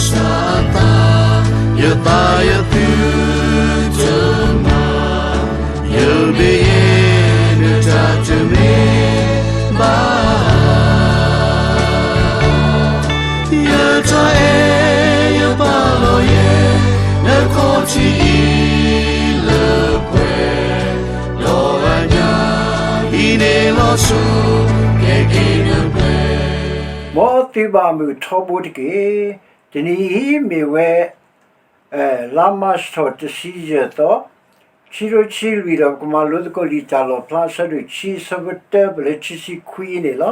စၢ်အသး, ယသးယသုတမၤ, ယဘၣ်ယဲန့ၣ်တၢ်တမ့ၢ်ဘၣ်. ယတၢ်အဲၣ်ယပာ်လီၤယဲ, နခီၣ်ထံးအံၤလၢပှဲၤ, ဒီးအညၣ်အံၤန့ၣ်လီၤဆီ, ကဲက့ၤနပှဲၤ. မ်သုဘၣ်မုာ်ထီဘိတက့ၢ်. တနံၤအံၤမ့ၢ်ဝဲ လါမၢ်ၡးထီၣ်တဆံယဲၢ်သီ, ခံကထိခံဆံလွံၢ် ဒီးပကမၤလိသကိးလံာ်တၢ်လီၣ်ဖျါ အဆၢဒိၣ်ခံ အဆၢဖိတၢပၢၢ်လၢခံဆံခွံန့ၣ်လီၤ.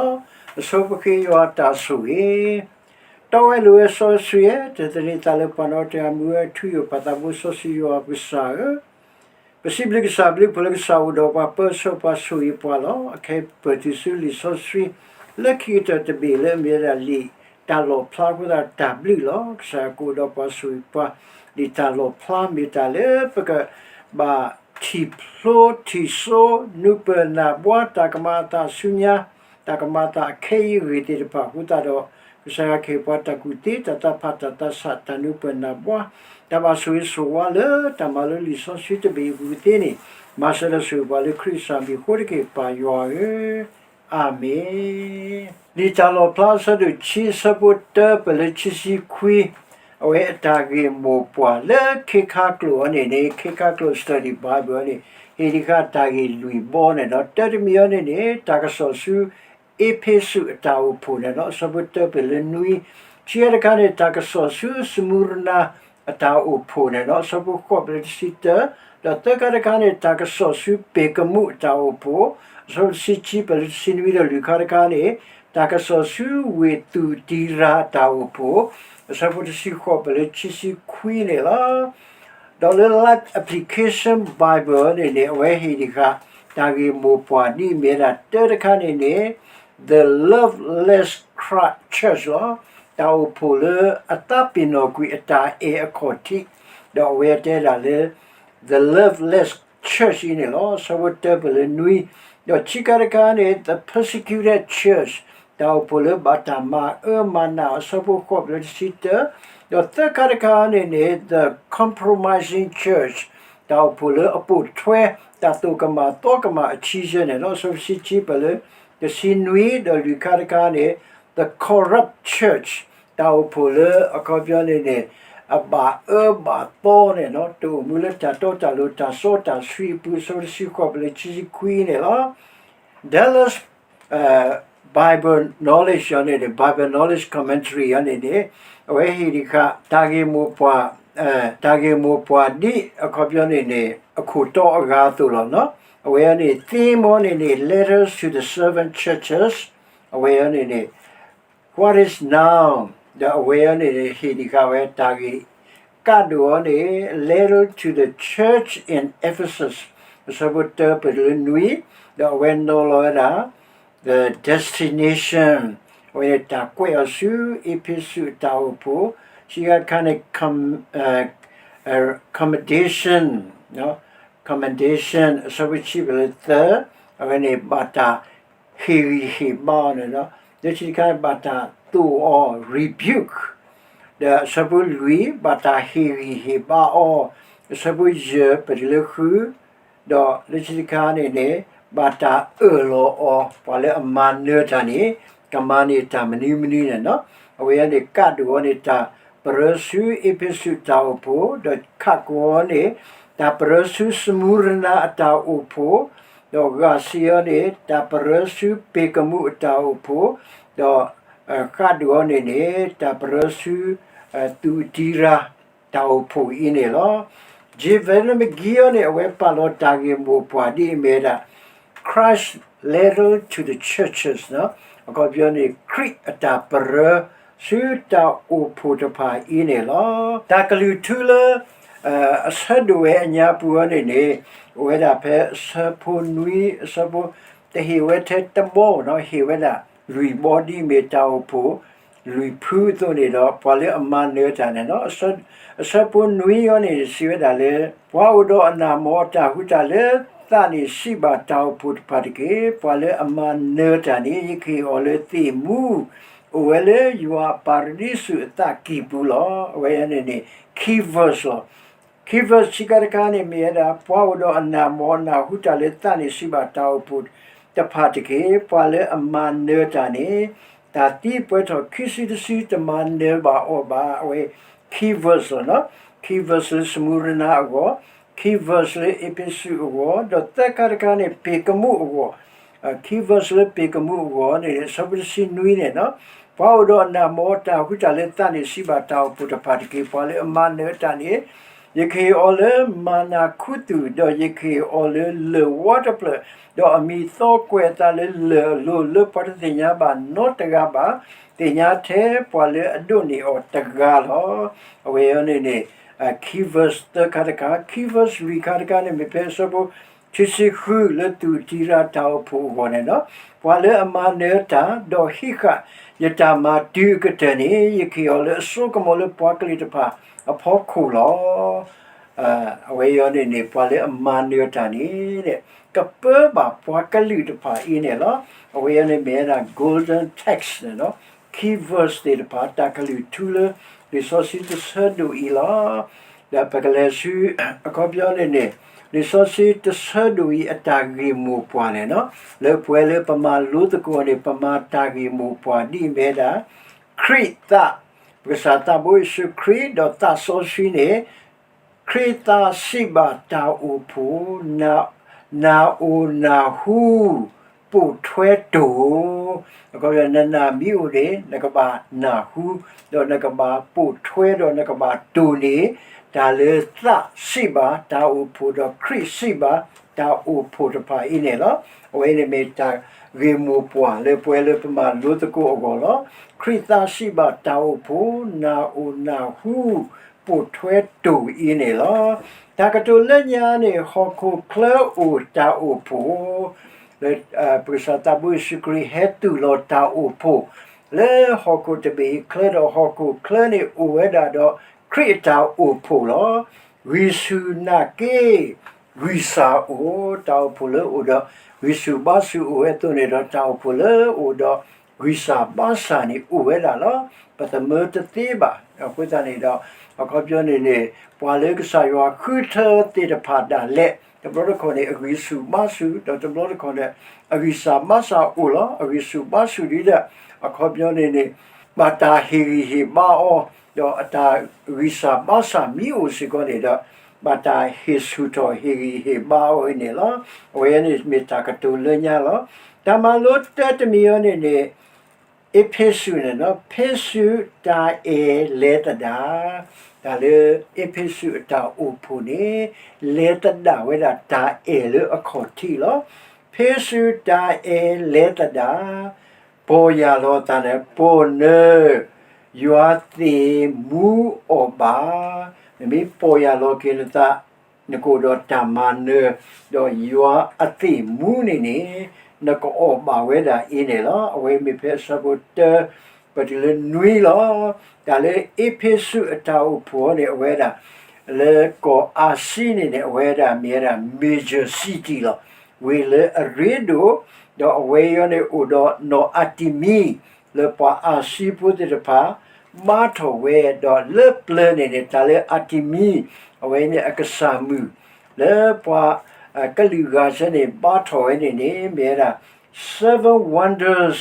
အဆိပဃ့ယွၤအတၢ်ဆိၣ်ဂ့ၤ. တီဝဲလိၤဝဲစီဆှံဧၢ, တသန့ၤသးလၢပှၤနီတဂၤ, မူဝဲထူယိာ်ပၢ်သးဘိစီဆှံယွၤပကစၢ်ဧၢ, ပစံးဘျုးကစၢ်, ဘျုးဖှိၣ်လၢကစၢ်အိၣ်ဒီးပှၤ, ပၢဆှၢပှၤ, ဆိၣ်ဂ့ၤပှၤလီၤ. အခဲအံၤပၢၢ်တုၤဆူလံာ်စီဆှံ လၢခံကတၢၢ်တဘ့ၣ်လၢအမ့ၢ်ဝဲဒၣ်လံာ်တၢ်လီၣ်ဖျါအဃိသတး တၢ်ဘျုးလီၤ. ကစၢ်ယွၤကအိၣ်ဒီးပှၤ, ဆိၣ်ဂ့ၤပှၤ, လံာ်တၢ်လီၣ်ဖျါမ့ၢ်တၢ်လၢပကဘၣ်ထံၣ်ဖျိထံၣ်စိ, နူပၢၢ်နၢ်ဘှါ, တၢ်ကမၤအသးဆူညါ, တၢ်ကမၤအသးအခဲအံၤအဂ့ၢ်သ့ၣ်တဖၣ်အဃိသတးဒီး, ကစၢ်ယွၤကဟ့ၣ်ပှၤတၢ်ကူၣ်သ့, တၢ်သးဖး, တၢ်သးဆး, တၢ်နူပၢၢ်နၢ်ဘှါ, တၢ်ဘၣ်ဆိၣ်ဂ့ၤဆိၣ်ဝါလၢတၢ်မၤလိလံာ်စီဆှံတဘ့ၣ်အပူၤသ့န့ၣ်, မၤစၢၤဒီးဆိၣ်ဂ့ၤပှၤလၢခရံာ်ကစၢ်မံၤအဃိတက့ၢ်, ပၢ်ယွၤဧၢ, အၤမ့ၣ်. လံာ်တၢ်လီၣ်ဖျါ အဆၢဒိၣ်ခံ အဆၢဖိတၢပၢၢ်လၢခံဆံခွံ, အဝဲအတၢ်ဂ့ၢ်မိၢ်ပှၢ်လၢခ့ခါကျိာ်အံၤန့ၣ်န့ၣ်, ခ့ခါကျိာ် study Bible အံၤန့ၣ်, ဟ့ၣ်ဒံးဃာ်တၢ်ဂ့ၢ်လွံၢ်ဘီန့ၣ်ဒီး, တၢတမံၤအံၤန့ၣ်န့ၣ်, တၢ်ကစီၣ်ဆူအ့းဖ့းစူးအတၢ်အိၣ်ဖှိၣ်န့ၣ်ဒီး အဆၢဖိတၢပၢၢ်လၢနွံ, ခံခါတခါန့ၣ် တၢ်ကစီၣ်ဆူစမူရနၤအတၢ်အိၣ်ဖှိၣ်န့ၣ်ဒီး အဆၢဖိဃိးပၢၢ်လၢတဆံတၢ, ဒီးသၢခါတခါန့ၣ် တၢ်ကစီၣ်ဆူပ့ၤကမူးအတၢ်အိၣ်ဖှိၣ်, အဆၢဖိတဆံခံပၢၢ်လၢတဆံနွံ, ဒီးလွံၢ်ခါတခါန့ၣ် တၢ်ကစီၣ်ဆူဝ့ၢ်သူးတံရၤအတၢ်အိၣ်ဖှိၣ်, အဆၢဖိတဆံဃိးပၢၢ်လၢခံဆံခွံန့ၣ်လီၤ. ဒီးလၢ Life Application Bible န့ၣ်န့ၣ်, အဝဲဟ့ၣ်ဒံးဃာ် တၢ်ဂ့ၢ်မိၢ်ပှၢ်ဒ်အမ့ၢ်ဝဲဒၣ်တၢတခါန့ၣ်န့ၣ်, The Love Less Cry Church လီၤ. တၢ်အိၣ်ဖှိၣ်လၢအသးပ့ၤနီၣ်ကွံာ်အတၢ်အဲၣ်အခီၣ်ထံး, ဒီးအဝဲတဲဒၣ်လၢ The Love Less Church အံၤန့ၣ်လီၤ. အဆၢဖိတၢပၢၢ်လၢနွံ, ဒီးခံခါတခါန့ၣ် The Persecuted Church, တၢ်အိၣ်ဖှိၣ်လၢဘၣ်တၢ်မၤအၢမၤနး, အဆၢဖိဃိးပၢၢ်လၢတဆံတၢ, ဒီးသၢခါတခါန့ၣ်န့ၣ် The Compromising Church, တၢ်အိၣ်ဖှိၣ်လၢအပိာ်ထွဲတၢ်သိၣ်ကမၣ်သီကမၣ်အခံဆၢန့ၣ်လီၤ. အဆၢဖိတဆံခံပၢၢ်လၢတဆံနွံ, ဒီးလွံၢ်ခါတခါန့ၣ် The Corrupt Church, တၢ်အိၣ်ဖှိၣ်လၢအခီပညီန့ၣ်န့ၣ် အဘၣ်အၢဘၣ်သီန့ၣ်လီၤ, တအိၣ်မူလၢတၢ်တီတၢ်လိၤ တၢ်စီတၢ်ဆှံအပူၤ, အဆၢဖိတဆံဃိးပၢၢ်လၢခံဆံခွံန့ၣ်လီၤ. Dallas Bible Knowledge အံၤန့ၣ်န့ၣ်, Bible Knowledge Commentary အံၤန့ၣ်န့ၣ်, အဝဲဟ့ၣ်ဒံးဃာ် တၢ်ဂ့ၢ်မိၢ်ပှၢ်, တၢ်ဂ့ၢ်မိၢ်ပှၢ်ဒ်အခီပညီန့ၣ်န့ၣ် အခိၣ်တီအဂၤအသိးလီၤ. အဝဲအံၤန့ၣ် theme အံၤန့ၣ်န့ၣ် Letters to the Seven Churches, အဝဲအံၤန့ၣ်န့ၣ် What is now, ဒီးအဝဲအံၤန့ၣ်န့ၣ် ဟ့ၣ်ဒံးဃာ်ဝဲတၢ်ဂ့ၢ် ကးဒိၣ်အံၤန့ၣ် Letter to the Church in Ephesus, အဆၢဖိတၢပၢၢ်လၢနွံ, ဒီးအဝဲနီၤလီၤဝဲဒၣ် the destination, အဝဲန့ၣ်တၢ်ကွဲးအီၤဆူအ့းဖ့းစူးအတၢ်အိၣ်ဖှိၣ်, ခံခါတခါန့ၣ် com, commendation, commendation, အဆၢဖိခံပၢၢ်လၢသၢ, အဝဲန့ၣ်ဘၣ်တၢ်ဟ့ၣ်ဂံၢ်ဟ့ၣ်ဘါအီၤန့ၣ်လီၤ. လၢခံတခါန့ၣ် ဘၣ်တၢ်သိၣ်အီၤ rebuke, ဒီးအဆၢဖိလွံၢ် ဘၣ်တၢ်ဟ့ၣ်ဂံၢ်ဟ့ၣ်ဘါအီၤ, အဆၢဖိယဲၢ်ပၢၢ်တုၤလၢဃု, ဒီးလၢခံတခါန့ၣ်န့ၣ် ဘၣ်တၢ်အၢၣ်လီၤအီၤ ပှၤလၢအမၤနၢၤတၢ်န့ၣ် ကမၤန့ၢ်တၢ်မနုၤမနုၤန့ၣ်လီၤ. အဝဲအံၤန့ၣ် ကးဒိၣ်အံၤန့ၣ် တၢ်ပရၢဆူအ့းဖ့းစူးအတၢ်အိၣ်ဖှိၣ်, ဒီးခးကိာ်အံၤန့ၣ် တၢ်ပရၢဆူစမူရနၤအတၢ်အိၣ်ဖှိၣ်, ဒီးဂၤဆံအံၤန့ၣ် တၢ်ပရၢဆူပ့ၤကမူးအတၢ်အိၣ်ဖှိၣ်, ဒီးဃးဒိၣ်အံၤန့ၣ်န့ၣ် တၢ်ပရၢဆူ သူးတံရၤ တၢ်အိၣ်ဖှိၣ်အံၤန့ၣ်လီၤ. Jim Vandermeer အံၤန့ၣ် အဝဲပာ်လီၤတၢ်ဂ့ၢ်မိၢ်ပှၢ်ဒ်အမ့ၢ်ဝဲဒၣ် Christ's Letter to the Churches, အခီပညီန့ၣ် ခရံာ်အတၢ်ပရၢဆူတၢ်အိၣ်ဖှိၣ်တဖၣ်အံၤန့ၣ်လီၤ. တၢ်ကလုၢ်ထူလၢ အဆၢဒိၣ်ဝဲအညါပူၤအံၤန့ၣ်န့ၣ် အိၣ်ဝဲဒၣ်ဖဲအဆၢဖိနွံ, အဆၢဖိ တဟ့ၣ်ဝဲထဲတဘီနီၤ, ဟ့ၣ်ဝဲဒၣ်လွံၢ်ဘီဒ်အမ့ၢ်တၢ်အိၣ်ဖှိၣ်လွံၢ်ဖုအသိးန့ၣ်ဒီး ပှၤလၢအမၤနၢၤတၢ်န့ၣ်လီၤ. အဆၢဖိနွံအံၤန့ၣ် စံးဝဲဒၣ်လၢ ပှၤအိၣ်ဒီးအနၢ်မ့ၢ်အတၢ်ဟူတၢ်လၢသးန့ၣ် စံးဘၣ်တၢ်အိၣ်ဖှိၣ်တဖၣ်တက့ၢ်. ပှၤလၢအမၤနၢၤတၢ်န့ၣ် ယကဟ့ၣ်အီၤလၢသ့ၣ်မူ, အိၣ်ဝဲလၢယွၤအပၤရဒံစူးအသးကံၢ်ပူၤလီၤ. အဝဲန့ၣ်န့ၣ် key verse လီၤ. Key verse ခံခါတခါန့ၣ်မ့ၢ်ဝဲဒၣ် ပှၤအိၣ်ဒီးအနၢ်မီၢ်အနၢ်ဟူတၢ်လၢသးန့ၣ်စံးဘၣ်တၢ်အိၣ်ဖှိၣ်တဖၣ်တက့ၢ်. ပှၤလၢအမၤနၢၤတၢ်န့ၣ် တၢ်သံပှဲၤထီၣ်ခံစုတစုတမၤနၢၤဘၣ်အီၤဘၣ်. အဝဲ key verse လီၤ. Key verse လၢစမူရနၤအဂီၢ်, key verse လၢအ့းဖ့းစူးအဂီၢ်, ဒီးသၢခါတခါန့ၣ် ပ့ၤကမူးအဂီၢ် key verse လၢပ့ၤကမူးအဂီၢ်န့ၣ် အဆၢဖိတဆံနွံန့ၣ်လီၤ. ပှၤအိၣ်ဒီးအနၢ်မီၢ်တၢ်ဟူတၢ်လၢသးန့ၣ်စံးဘၣ်တၢ်အိၣ်ဖှိၣ်တဖၣ်တက့ၢ်. ပှၤလၢအမၤနၢၤတၢ်န့ၣ် ယကဟ့ၣ်အီၤလၢမၤနၤခူသူၣ်, ဒီးယကဟ့ၣ်အီၤလၢလၢၢ်ဝါတဖျၢၣ်, ဒီးအမံၤသီကွဲးအသးလၢလၢၢ်အလိၤ လၢပှၤတသ့ၣ်ညါဘၣ်နီတဂၤဘၣ်, သ့ၣ်ညါထဲပှၤလၢအဒိးန့ၢ်အီၤတဂၤလီၤ. အဝဲအံၤန့ၣ်န့ၣ် key verse သၢခါတခါ, key verse လွံၢ်ခါတခါန့ၣ် မ့ၢ်ဖဲအဆၢဖိခံဆံဃု လၢသူၣ်တံရၤတၢ်အိၣ်ဖှိၣ်အဂီၢ်န့ၣ်လီၤ. ပှၤလၢအမၤနၢၤတၢ် ဒီးဟံးဃာ်ယတၢ်မၤတုၤအကတၢၢ်န့ၣ် ယကဟ့ၣ်အီၤလၢအစိကမီၤလၢပှၤကလုာ်တဖၣ်အဖီခိၣ်လီၤ. အဝဲအံၤန့ၣ်န့ၣ် ပှၤလၢအမၤနၢၤတၢ်န့ၣ် ကပၢဘၣ်ပှၤကလုာ်တဖၣ်အံၤန့ၣ်လီၤ. အဝဲအံၤန့ၣ်မ့ၢ်ဝဲဒၣ် golden text န့ၣ်လီၤ. key verse သ့ၣ်တဖၣ် တၢ်ကလုၢ်ထူလၢလံာ်စီဆှံတဆၢဒိၣ်အံၤလီၤ. ဒီးပကလဲၤဆူ အခီပညီန့ၣ်န့ၣ် လံာ်စီဆှံတဆၢဒိၣ်အံၤအတၢ်ဂ့ၢ်မိၢ်ပှၢ်န့ၣ်လီၤ. လၢပှဲၤလၢပမၤလိသကိးန့ၣ် ပမၤတၢ်ဂ့ၢ်မိၢ်ပှၢ်ဒ်အမ့ၢ်ဝဲဒၣ် ခရံာ်သး, ပကစၢ်သးဘိယ့ၣ်ၡူးခရံာ် ဒီးသးစီဆှံန့ၣ် ခရံာ်သးစံးဘၣ်တၢ်အိၣ်ဖှိၣ်, နၢ်အိၣ်နၢ်ဟူ, ပိာ်ထွဲတိၢ်, အခီပညီ နနၢ်မ့ၢ်အိၣ်န့ၣ် နကဘၣ်နၢ်ဟူ, ဒီးနကဘၣ်ပိာ်ထွဲ ဒီးနကဘၣ်တိၢ်န့ၢ် တၢ်လၢသးစံးဘၣ်တၢ်အိၣ်ဖှိၣ် ဒီးခရံာ်စံးဘၣ်တၢ်အိၣ်ဖှိၣ်တဖၣ်အံၤန့ၣ်လီၤ. အဝဲန့ၣ်မ့ၢ်တၢ်ဂ့ၢ်မိၢ်ပှၢ် လၢပှဲၤလၢပမၤလိသကိးအဂီၢ်လီၤ. ခရံာ်သးစံးဘၣ်တၢ်အိၣ်ဖှိၣ်, နၢ်အိၣ်နၢ်ဟူ, ပိာ်ထွဲတိၢ်အံၤန့ၣ်လီၤ. တၢ်ကတိၤလၢညါန့ၣ် ဟီၣ်ခိၣ်ချၢအိၣ်တၢ်အိၣ်ဖှိၣ် လၢ ပကစၢ်သးဘိယ့ၣ်ၡူးခရံာ်ဟဲသူၣ်လီၤတၢ်အိၣ်ဖှိၣ် လၢဟီၣ်ခိၣ်တဘ့ၣ်အံၤချၢဒီး ဟီၣ်ခိၣ်ချၢန့ၣ် အိၣ်ဝဲဒၣ်ဒီးခရံာ်အတၢ်အိၣ်ဖှိၣ်လီၤ. ဂံၢ်ဆူၣ်နာ်က့ ဂံၢ်စၢ်အိၣ်, တၢ်အိၣ်ဖှိၣ်လၢအိၣ်ဒီး ဂံၢ်ဆူၣ်ဘါဆူၣ်အိၣ်ဝဲအသိးန့ၣ်ဒီး တၢ်အိၣ်ဖှိၣ်လၢအိၣ်ဒီးဂံၢ်စၢ်ဘါစၢ်န့ၣ်အိၣ်ဝဲဒၣ်လီၤ. ပသမၢတသ့ဘၣ်. အဃိသတးန့ၣ်ဒီး အခီပညီန့ၣ်န့ၣ် ပှၤလၢကစၢ်ယွၤဃုထၢသ့ၣ်တဖၣ်ဒၣ်လဲာ် တဘျီတခီၣ်န့ၣ် အဂံၢ်ဆူၣ်ဘါဆူၣ် ဒီးတဘျီတခီၣ်န့ၣ် အဂံၢ်စၢ်ဘါစၢ်အိၣ်လီၤ. အဂံၢ်ဆူၣ်ဘါဆူၣ်ဒ်ဒီး အခီပညီန့ၣ်န့ၣ် ဘၣ်တၢ်ဟ့ၣ်ဂံၢ်ဟ့ၣ်ဘါအီၤ, ဒီးအတၢ်ဂံၢ်စၢ်ဘါစၢ်မ့ၢ်အိၣ်စ့ၢ်ကီးန့ၣ်ဒီး ဘၣ်တၢ်ဟ့ၣ်ဆူၣ်ထီၣ်ဟ့ၣ်ဂံၢ်ဟ့ၣ်ဘါအီၤအံၤန့ၣ်လီၤ. အဝဲန့ၣ်မ့ၢ်တၢ်ကတိၤလၢညါလီၤ. တၢ်မၤလိတၢတမံၤအံၤန့ၣ်န့ၣ် အ့းဖ့းစူးန့ၣ်လီၤ. ဖ့းစူးတၢ်အဲၣ်လဲၤသဒၣ်, တၢ်လၢအ့းဖ့းစူးအတၢ်အိၣ်ဖှိၣ်န့ၣ် လဲၤသဒၣ်ဝဲဒၣ်တၢ်အဲၣ်လၢအခီၣ်ထံးလီၤ. ဖ့းစူးတၢ်အဲၣ်လဲၤသဒၣ်, ပီၢ်ယၢ်လီၤအသးန့ၣ် ပီၢ်နၢၤ ယွၤသ့ၣ်မူအီၣ်ဘၣ်, နမ့ၢ်ပီၢ်ယၢ်လီၤက့ၤနသး နကအိၣ်ဒီးတၢ်မၤနၢၤ, ဒီးယွၤအသ့ၣ်မူန့ၣ်န့ၣ် နကအီၣ်ဘၣ်ဝဲဒၣ်အံၤန့ၣ်လီၤ. အဝဲမ့ၢ်ဖဲအဆၢဖိတၢ ပတုၤလၢနွံလီၤ. တၢ်လၢအ့းဖ့းစူးအတၢ်အိၣ်ဖှိၣ်န့ၣ် အဝဲဒၣ် လၢကီၢ်အၤစံန့ၣ်န့ၣ် အဝဲဒၣ်မ့ၢ်ဝဲဒၣ် major city လီၤ. ဝ့ၢ်လၢအရ့ဒိၣ်, ဒီးအဝဲအံၤန့ၣ်အိၣ်ဒီးနီၢ်အၤတံမံ လၢပှၤအၤစံဖိသ့ၣ်တဖၣ် ဘါထီၣ်ဝဲ, ဒီးလၢပျၢၤန့ၣ်န့ၣ် တၢ်လၢအၤတံမံ အဝဲန့ၣ်အကစၢ်မုၣ် လၢပှၤကလုာ်ဂၤဆၢန့ၣ် ဘါထီၣ်ဝဲန့ၣ်န့ၣ် မ့ၢ်ဝဲဒၣ် seven wonders,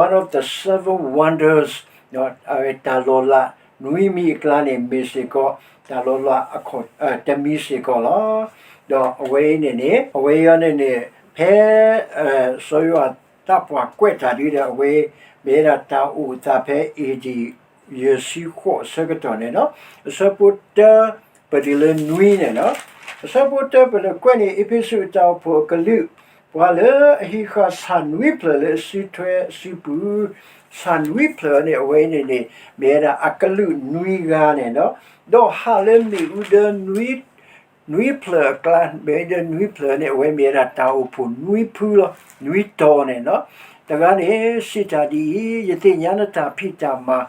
one of the seven wonders, တၢ်လီၤလးနွံမံၤအကျါန့ၣ် မ့ၢ်စ့ၢ်ကီး တၢ်လီၤလးတမံၤစ့ၢ်ကီးလီၤ. ဒီးအဝဲအံၤန့ၣ်န့ၣ် အဝဲအံၤန့ၣ်န့ၣ် ဖဲ စီၤယိၤဟၣ်သးပှၢ်ကွဲးတၢ်ဒ်ဒီး အဝဲမ့ၢ်ဝဲဒၣ်တၢ်အိၣ်သးဖဲ A D ယဲၢ်ဆံဃိးအဆၢကတီၢ်န့ၣ်လီၤ. အဆၢဖိတၢ ပတုၤလၢနွံန့ၣ်လီၤ. အဆၢဖိတၢ ပလၢကွဲးန့ၣ် အ့းဖ့းစူးအတၢ်အိၣ်ဖှိၣ်အကလုာ်, ပှၤလၢအဟံးဃာ်ဆၣ်နွံဖျၢၣ်လၢအစုထွဲအစုပူၤ, ဆၣ်နွံဖျၢၣ်န့ၣ် အဝဲအံၤန့ၣ်န့ၣ် မ့ၢ်ဝဲဒၣ်အကလုာ်နွံဂၤန့ၣ်လီၤ. ဒီးဟးလၢမ့ၣ်အူဒၢ နွံဖျၢၣ်အကျါ, မ့ၣ်အူဒၢနွံဖျၢၣ်န့ၣ် အဝဲမ့ၢ်ဝဲဒၣ်တၢ်အိၣ်ဖှိၣ်နွံဖုလီၤ, နွံတီၤန့ၣ်လီၤ. တဂၤန့ၣ် စံးတၢ်ဒ်အံၤ, ယသ့ၣ်ညါနတၢ်ဖံးတၢ်မၤ,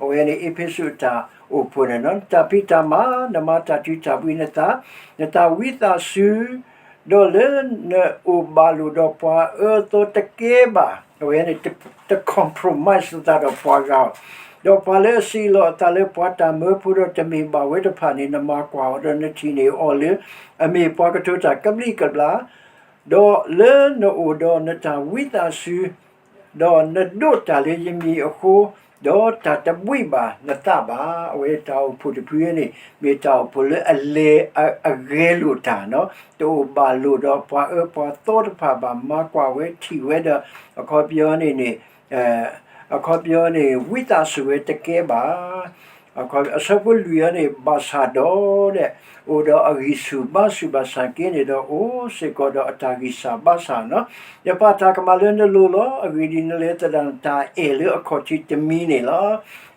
အဝဲန့ၣ် အ့းဖ့းစူးအတၢ်အိၣ်ဖှိၣ်န့ၣ်လီၤ. နတၢ်ဖံးတၢ်မၤ, နမၤတၢ်တုၤတၢ်ဘှံးနသး, နသးဝံသးစူၤ, ဒီးလၢနအိၣ်ဘၣ်လိာ်ဒီးပှၤအၢအသီတကဲဘၣ်, အဝဲန့ၣ် တ compromise သးဒီးပှၤဂၤအီၤ, ဒီးပှၤလၢအစံးလီၤအသးလၢပှၤတၢ်မၢဖိဒီးတမ့ၢ်ဘၣ်ဝဲတဖၣ်န့ၣ် နမၤကွၢ်အီၤဒီးနထံၣ်န့ၢ်အီၤလၢ အမ့ၢ်ပှၤကတိၤတၢ်ကဘျံးကဘျၣ်, ဒီးလၢနအိၣ်ဒီးနတၢ်ဝံသးစူၤ ဒီးနဒိးတၢ်လၢယမံၤအဃိ, ဒီးတၢ်တဘှံးဘၣ်နသးဘၣ်. အဝဲတၢ်အိၣ်ဖှိၣ်တဖုန့ၣ် မ့ၢ်တၢ်အိၣ်ဖှိၣ်လၢအလဲၤအဂဲၤလိာ်တၢ်နီၤ, တအိၣ်ဘၣ်လိာ်ဒီးပှၤအၢပှၤသီတဖၣ်ဘၣ်, မၤကွၢ်ဝဲထံၣ်ဝဲဒီး အခီပညီန့ၣ်န့ၣ် အခီပညီန့ၣ် ဝံသးစူၤဝဲတကဲဘၣ်. အဆၢဖိလွံၢ်အံၤန့ၣ် ဘၣ်ဆၣ်ဒီး အိၣ်ဒီးအဂံၢ်ဆူၣ်ဘါဆူၣ်ဘၣ်ဆၣ်က့န့ၣ်ဒီး အိၣ်စ့ၢ်ကီးဒီးအတၢ်ဂံၢ်စၢ်ဘါစၢ်နီၤ. ယပာ်တၢ်ကမၣ်လၢနလိၤလီၤ. အဂ့ၢ်ဒ်အံၤ, နလဲၤသဒၣ်နတၢ်အဲၣ်လၢအခီၣ်ထံးတမံၤန့ၣ်လီၤ.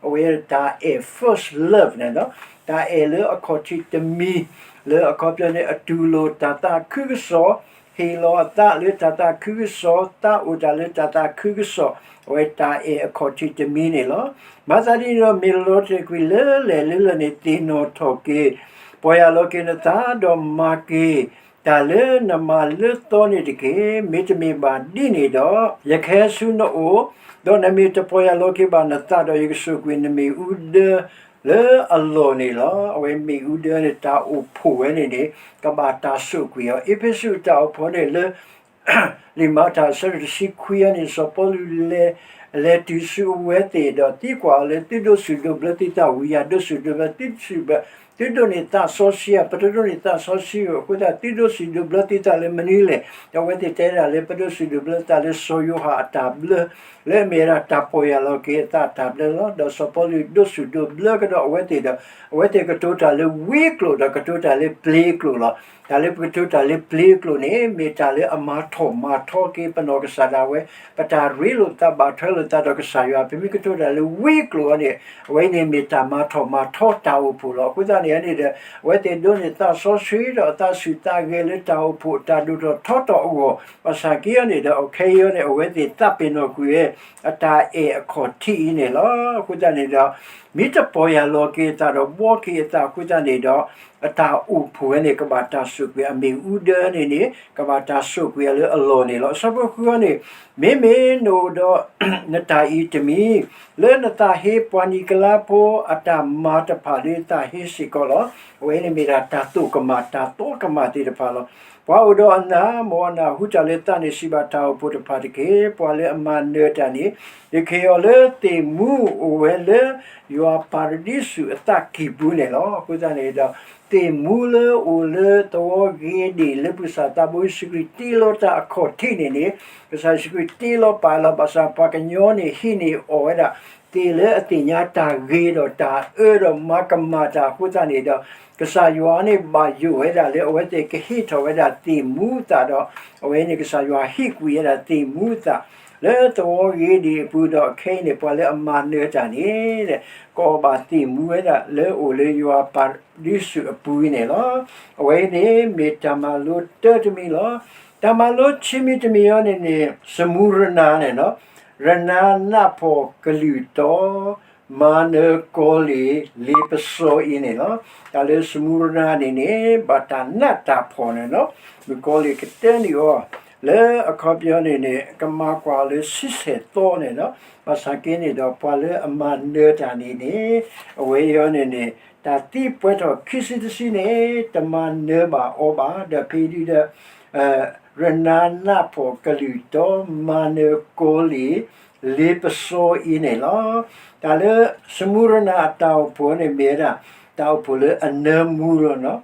အဝဲတၢ်အဲၣ် first love န့ၣ်ဒီး တၢ်အဲၣ်လၢအခီၣ်ထံးတမံၤ လၢအခီပညီန့ၣ် အတူၢ်လိာ်တၢ်သးခုကစီၣ်, ဟ့ၣ်လီၤအသးလၢတၢ်သးခုကစီၣ်, သးအိၣ်တၢ်လၢတၢ်သးခုကစီၣ်, အဝဲတၢ်အဲၣ်အခီၣ်ထံးတမံၤန့ၣ်လီၤ. မၤသးဒ်န့ၣ်ဒီး မ့ၢ်လီၤတံၢ်ကွံာ်လၢလဲၣ်လၢလဲၣ်န့ၣ် သ့ၣ်နီၣ်ထီၣ်က့ၤ, ပီၢ်ယၢ်လီၤက့ၤနသးဒီးမၤက့ၤ တၢ်လၢနမၤလၢသီန့ၣ်တက့ၢ်. မ့တမ့ၢ်ဘၣ်ဒ်န့ၣ်ဒီး ယကဟဲဆူနအိၣ်, ဒီးနမ့ၢ်တပီၢ်ယၢ်လီၤက့ၤဘၣ်နသးဒီး ယကဆိၣ်ကွံာ်နမ့ၣ်အူဒၢလၢအလီၢ်န့ၣ်လီၤ. အဝဲမ့ၣ်အူဒၢန့ၣ် တၢ်အိၣ်ဖှိၣ်ဝဲန့ၣ်န့ၣ် ကဘၣ်တၢ်ဆိၣ်ကွံာ်အီၤ. အ့းဖ့းစူးတၢ်အိၣ်ဖှိၣ်န့ၣ်လၢ လံာ်မၤတၢ်အဆၢဒိၣ်တဆံခွံအံၤန့ၣ် စီၤပီလူးလဲၤ လဲၤတုၤဆူအဝဲသ့ၣ်ဒီးသံကွၢ်အီၤလၢ သုဒိးဆူၣ်ဒိးဘျၢသုသးဝံၤယၤ, ဒိးဆူၣ်ဒိးဘျၢသုဆူၣ်ဘျၢ, သုဒိးန့ၢ်သးစီဆှံဧါ, ပတဒိးန့ၢ်သးစီဆှံဧါ, အဃိသတး သုဒိးဆူၣ်ဒိးဘျၢသုသးလၢမနုၤလဲၣ်. ဒီးအဝဲသ့ၣ်တဲဒၣ်လၢ ပဒိးဆူၣ်ဒိးဘျၢသးလၢစီၤယိၤဟၣ်အတၢ်ဘျၢ လၢအမ့ၢ်ဝဲဒၣ်တၢ်ပီၢ်ယၢ်လီၤက့ၤအသးအတၢ်ဘျၢလီၤ. ဒီးစီၤပီလူးဒိးဆူၣ်ဒိးဘျၢကဒီးအဝဲသ့ၣ်ဒီး အဝဲသ့ၣ်ကတိၤတၢ်လၢဝံအကျိာ်ဒီးကတိၤတၢ်လၢပျ့ၤအကျိာ်လီၤ. တၢ်လၢပကတိၤတၢ်လၢပျ့ၤအကျိာ်န့ၣ် မ့ၢ်တၢ်လၢအမၤထီၣ်မၤထီက့ၤပနီၢ်ကစၢ်ဒၣ်ဝဲ, ပတၢ်ရ့လိာ်သးဘၣ်ထွဲလိာ်သးဒီးကစၢ်ယွၤ. ပမ့ၢ်ကတိၤတၢ်လၢဝံအကျိာ်အံၤန့ၣ် အဝဲအံၤန့ၣ်မ့ၢ်တၢ်မၤထီၣ်မၤထီတၢ်အိၣ်ဖှိၣ်လီၤ. အဃိသတးန့ၣ်န့ၣ်ဒီး အဝဲသ့ၣ်ဒိးန့ၢ်သးစီဆှံဒီးအသးဆူၣ်သးဂဲၤလၢတၢ်အိၣ်ဖှိၣ်အတၢ်ဒိၣ်ထီၣ်ထီထီၣ်အဂီၢ်, ဘၣ်ဆၣ်က့အံၤန့ၣ်ဒီး ခဲအံၤန့ၣ် အဝဲသ့ၣ်သးပ့ၤနီၣ်ကွံာ်ဝဲ အတၢ်အဲၣ်အခီၣ်ထံးအံၤန့ၣ်လီၤ. အဃိသတးန့ၣ်ဒီး မ့ၢ်တပီၢ်ယၢ်လီၤက့ၤအသးဒီးဘှီက့ၤအသးအဃိသတးန့ၣ်ဒီး အတၢ်အိၣ်ဖှိၣ်ဝဲန့ၣ် ကဘၣ်တၢ်ဆိၣ်ကွံာ် အမ့ၣ်အူဒၢန့ၣ်န့ၣ် ကဘၣ်တၢ်ဆိၣ်ကွံာ်အီၤလၢအလီၢ်န့ၣ်လီၤ. အဆၢဖိဃုအံၤန့ၣ် မ့မ့ၢ်နအိၣ်ဒီး နတၢ်အံၤတမံၤ လၢနသးဟ့ပှၤနံၤကလါဖိအတၢ်မၤတဖၣ်လၢသးဟ့စ့ၢ်ကီးလီၤ. အဝဲန့ၣ်မ့ၢ်ဒၣ်တၢ်သိၣ်ကမၣ်တၢ်သီကမၣ်သ့ၣ်တဖၣ်လီၤ. ပှၤအိၣ်ဒီးအနၢ်, မ်အနၢ်ဟူတၢ်လၢသးန့ၣ် စံးဘၣ်တၢ်အိၣ်ဖှိၣ်တဖၣ်တက့ၢ်. ပှၤလၢအမၤနၢၤတၢ်န့ၣ် ယကဟ့ၣ်အီၤလၢသ့ၣ်မူအိၣ်ဝဲလၢ ယွၤပၤရဒံစူးအသးကံၢ်ပူၤန့ၣ်လီၤ. အဃိသတးန့ၣ်ဒီး သ့ၣ်မူလၢအိၣ်လၢသဝီဂ့ၤဒံးလၢပကစၢ်သးဘိယ့ၣ်ၡူးခရံာ်တ့လီၤတၢ်အခီၣ်ထံးန့ၣ်န့ၣ် ကစၢ်ယ့ၣ်ၡူးခရံာ်တ့လီၤပာ်လီၤ ဘၣ်ဆၣ်ပှၤကညီန့ၣ် ဟံးန့ၢ်အီၣ်ဝဲဒၣ် သ့ၣ်လၢအသ့ၣ်ညါတၢ်ဂ့ၤဒီးတၢ်အၢဒီးမၤကမၣ်တၢ်အဃိသတးန့ၣ်ဒီး ကစၢ်ယွၤန့ၣ်ဘၣ်ယိၣ်ဝဲဒၣ်လၢအဝဲသ့ၣ်ကဟ့ၣ်ထီၣ်ဝဲဒၣ်သ့ၣ်မူအသးဒီး အဝဲန့ၣ်ကစၢ်ယွၤဟ့ၣ်ကွံာ်ဝဲဒၣ်သ့ၣ်မူအသး လၢသဝီဂ့ၤဒံးအပူၤဒီး ခဲအံၤန့ၣ် ပှၤလၢအမၤနၢၤတၢ်န့ၣ် ကအီၣ်ဘၣ်သ့ၣ်မူဝဲဒၣ်လၢအိၣ်လၢယွၤပၤရဒံစူးအပူၤန့ၣ်လီၤ. အဝဲအံၤန့ၣ်မ့ၢ်တၢ်မၤလိတၢတမံၤလီၤ. တၢ်မၤလိခံမံၤတမံၤအံၤန့ၣ်န့ၣ် စမူရနၤန့ၣ်လီၤ. ရနၤနးဖှီၣ်ကလုၢ်တီ မၤနၢၤကီၤလ့ၣ် လ့ပစီအံၤန့ၣ်လီၤ. တၢ်လၢစမူရနၤန့ၣ်န့ၣ် ဘၣ်တၢ်နးတၢ်ဖှီၣ်န့ၣ်လီၤ. မုၣ်ကီၤလ့ၣ်ကတဲနုာ်အီၤ လၢအခီပညီန့ၣ်န့ၣ် ကမၤကွၢ်အီၤလၢဆံဆဲၣ်သီန့ၣ်လီၤ. ဘၣ်ဆၣ်က့န့ၣ်ဒီး ပှၤလၢအမၤနၢၤတၢ်န့ၣ်န့ၣ် အဝဲအံၤန့ၣ်န့ၣ် တၢ်သံပှဲၤထီၣ်ခံစုတစုန့ၣ် တမၤနၢၤဘၣ်အီၤဘၣ်. ဒီးဖဲဒုဒီး ရနၤနးဖှီၣ်ကလုၢ်တီ မၤနၢၤကီၤလ့ၣ် လ့ပစီအံၤန့ၣ်လီၤ. တၢ်လၢ စမူရနၤအတၢ်အိၣ်ဖှိၣ်န့ၣ်မ့ၢ်ဝဲဒၣ် တၢ်အိၣ်ဖှိၣ်လၢအနၢမူလီၤ.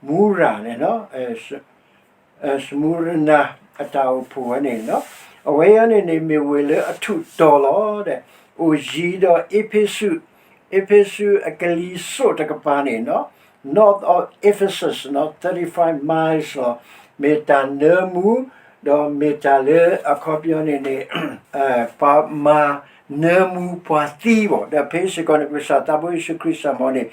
မူရၤန့ၣ်လီၤ. စမူရနၤအတၢ်အိၣ်ဖှိၣ်ဝဲန့ၣ်လီၤ. အဝဲအံၤန့ၣ်န့ၣ် မ့ၢ်ဝ့ၢ်လၢအထူးတီၤလီၤ. အိၣ်ယံၤဒီးအ့းဖ့းစူး, အ့းဖ့းစူးအကလံၤစိးတကပၤန့ၣ်လီၤ. North of Ephesus လီၤ, thirty-five miles လီၤ. မ့ၢ်တၢ်နၢမူ, ဒီးမ့ၢ်တၢ်လၢအခီပညီန့ၣ်န့ၣ် ပှၤမၤနၢမူပှၤသံဘၣ်. ဒီးဖဲစ့ၢ်ကီးန့ၣ် ပကစၢ်သးဘိယ့ၣ်ၡူးခရံာ်စ့ၢ်ကီးန့ၣ်